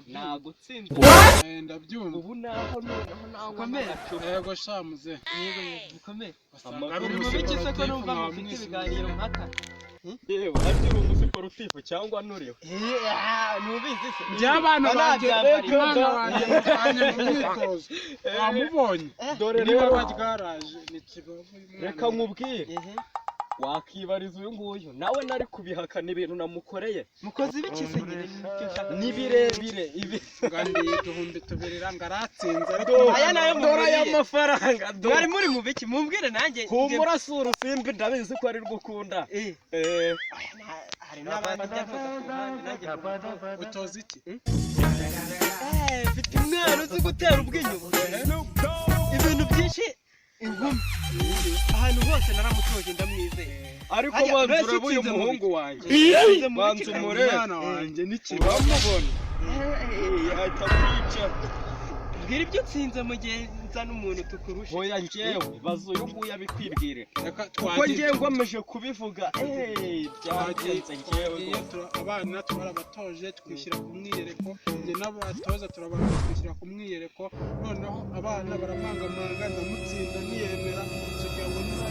Nagutsinze. Ndabyumva. Ubu naho noneho nawe. Komera. Yego sha muze. Yego yego, bikomeye. Wasanga ari Uri mu biki se ko umusiporutifu numva mwaba mufite mwese. ibiganiro mpaka? Yewe, harya uri umusiporutifu cyangwa nuriwe? Ntubizi se? Njye abana banjye, Banabyambariye. umwana wanjye mujyanye mu myitozo, wamubonye? Dore Niba rero, ryaraje ni kibavu y'umwana. Reka nkubwire. Wakibariza uyu nguyu nawe, nari kubihakana ibintu namukoreye. Mukozi ibiki se nyine? Nicyo nshaka. Ni birebire ibi. Ngandiye 2000 ngo aratsinze, ariko Aya nayo Dore aya muburiye. mafaranga, dore. Mwari muri mu biki? Mumbwire nanjye. Humura, si urusimbi, ndabizi ko ari rwo ukunda. Hari n'abandi njya ntoza ku ruhande nanjye ntoza. Utoza iki? Mfite umwana uzi gutera ubw'inyuma ibintu byinshi, inkumi, ahantu hose naramutoje, ndamwizeye. Ariko Hajya, banza mbese urebe uyu utsinze mu muhungu wanjye. Utsinze mu Banza biki kandi? umurebe. Umwana wanjye ni kibavu. Uramubona? Ahita kwica. Mbwira ibyo utsinze mu gihe nzana umuntu tukurusha. Hoya, njyewe baza uyu nguyu abikwibwire, Reka kuko twagiye. njyewe ngomeje kubivuga, byagenze njyewe Twagiye rwose. Abana twarabatoje, twishyira ku mwiyereko. Njye n'abatoza turabanza twishyira ku mwiyereko, noneho abana baramangamanga, ndamutsinda niyemera. Kugira ngo niba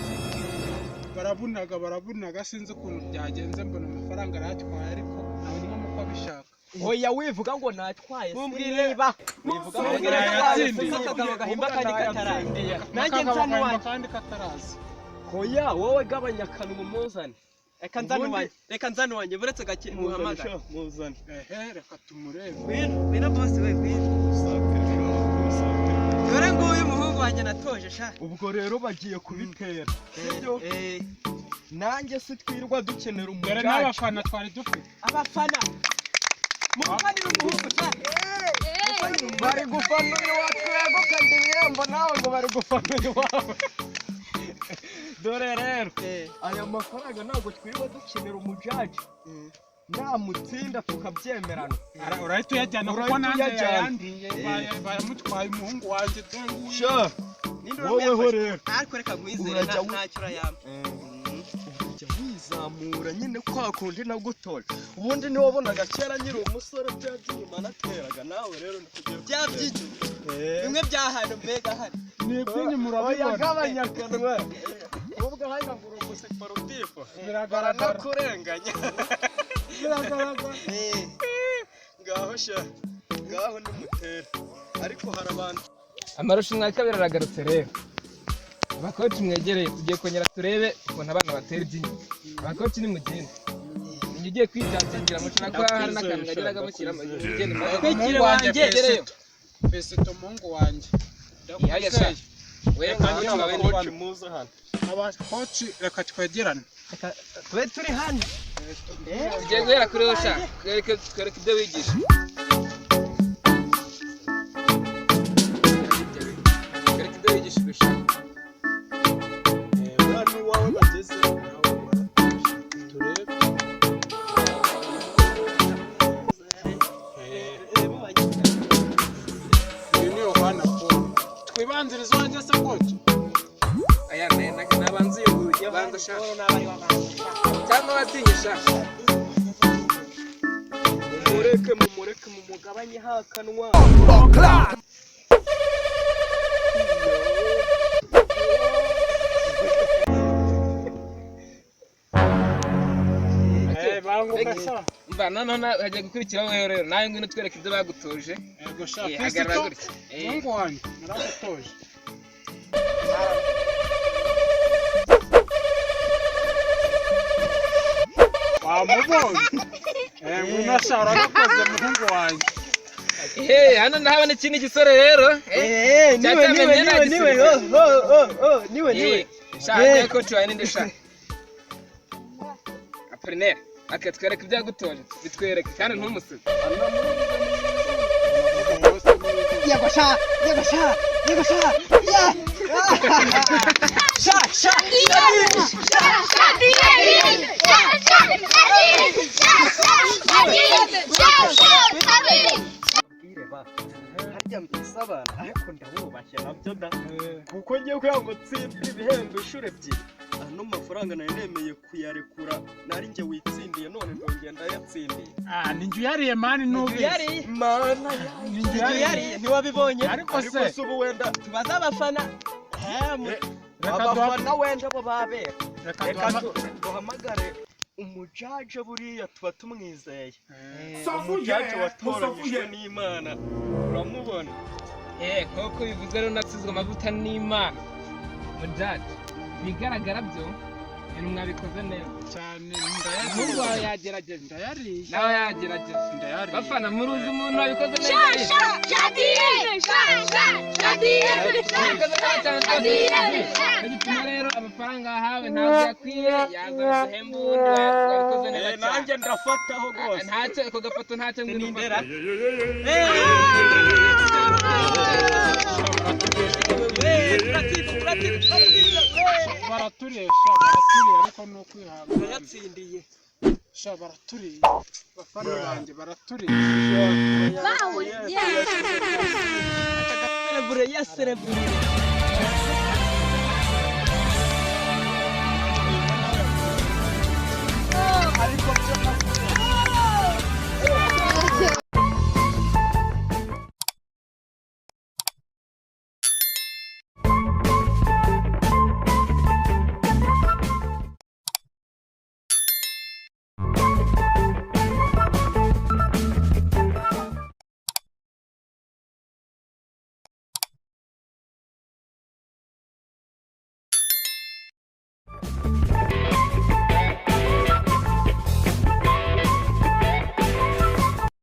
barabunaga barabunaga, sinzi ukuntu byagenze, mbona amafaranga arayatwaye, ariko ntabwo uko abishaka. Hoya, wivuga ngo natwaye. Mumbwire. Niba wivuga ngo Mumbwire. natwaye. Yatsindiye. Akagabo gahimba kandi kataraza. Nanjye Akagabo nzana gahimba uwanjye. kandi kataraza. Hoya, wowe gabanya akanwa umuzane. Reka nzane Ubundi- uwanjye, reka nzane uwanjye, buretse gake Muzane. muhamagara. Sha, muzane. Ehe, reka tumurebe. Ngwino, ngwino boss we, ngwino. Dore nguyu umuhungu wanjye natoje sha. Ubwo rero bagiye kubitera, sibyo? Eh. Nanjye si twirwa dukenera Dore umujaji. n'abafana twari dufite. Abafana, mufanire umuhungu sha. Bari gufana uyu wacu wegukanye ibihembo, nawe ngo bari gufana uyu wawe. Dore rero, aya mafaranga ntabwo twirirwa dukenera umujaji, namutsinda tukabyemerana. Urahita uyajyana kuko Urahita nanjye uyajyana. yayandiye. Bayamutwaye umuhungu wanjye, dore nguyu. Sha. Ninde Woweho uramuyafashe? rero Ariko reka nkwizere. Urajya Ntacyo urayampa. Ujya wizamura nyine kwa kundi nagutoje. Ubundi niwabonaga kera nkiri umusore, bya by'inyuma nateraga, nawe rero ni kugiye. Bya by'inyuma bimwe bya hano, mbega hano. Ni iby'inyuma, Oya, urabibona. gabanya akanwa. Ubwo hano ngo uri umusiporutifu, Biragaragara. baranakurenganya. Biragaragara. Ngaho sha, ngaho nimutere, ariko hari abantu. Amarushanwa ya kabiri aragarutse rero. Abakoci mwegereye, tugiye kongera turebe ukuntu abana batera iby'inyuma. Abakoci nimugende, ninjye ugiye kwitangira mushobora kuba hari n'akantu kageraga mushyiramo. Mugende. Kwikira Umuhungu wanjye. wanjye. Gereyo. Fesito, umuhungu wanjye. Ihaya sha. We coach wawe ni Abakoci muze hano. Abakoci, reka twegerane. Reka tube turi hano. Tugiye guhera kuri wowe sha, twereke ibyo wigisha, twereke ibyo wigisha sha. Uriya ni iwawe bageze nawe waratuje. Turebe. Uyu ni Yohana Paul. Twibanzirize uwanjye se, coach? Aya nabanza uyu nguyu, banza sha, cyangwa watinye sha. Mumureke, mumureke, mumugabanye hakanwa. Banguka sha. Mba noneho hagiye gukurikiraho wowe rero, nawe ngwino twereke ibyo bagutoje. Yego sha. Hagarara Fesito, gutya. umuhungu wanjye naragutoje. Wamubonye? Ngwino sha, uragakoze muhungu wanjye. Ehe, hano ndahabona ikindi gisore rero. Niwe, niwe, niwe, niwe, oh oh oh oh, niwe, niwe. Sha, niwe coach wawe ninde sha? Apollinaire, aka twereke ibyo yagutoje, bitwereke kandi ntumusibe. Yego sha, yego sha, yego sha, ya sha sha. Mbwire ba harya mbese abana, ariko ndabubashye nabyo da, kuko ngiye kugira ngo ntsindire ibihembo inshuro ebyiri. Ano mafaranga nari nemeye kuyarekura, nari njye witsindiye, none ndongera ndayatsinda. uyatsindiye. Ah, ni njye uyariye man, nubizi. Yariye. Mana. Ni njye uyariye. Yariye, ntiwabibonye? Ariko Ariko se se ubu wenda Tubaze abafana. Reka duha abafana wenda bo babera. Reka Reka duha duhamagare umujaje, buriya tuba tumwizeye. Umujaje watoranyijwe n'Imana, uramubona. Nk'uko bivuze rero, nasizwe amavuta n'Imana. Mujaji, ibigaragara byo ibintu mwabikoze neza. Cyane. Umuhungu wawe Ndayariye. yagerageje. Ndayariye. Nawe yagerageje. Ndayariye. Bafana, muruzi umuntu wabikoze neza? Wabikoze neza cyane rwose. Bituma rero amafaranga yahawe ntabwo yakwiye, yaza guhemba uwundi wabikoze neza cyane. Nanjye ndafataho rwose. Ntacyo, ako gafoto ntacyo, ngwino Nindera. ufate. Turatsinze, turatsinze, turatsinze. Baraturiye sha, baraturiye, ariko ni ukwihangana. Turayatsindiye. Sha, baraturiye, bafana banjye baraturiye. Serebure ya serebure.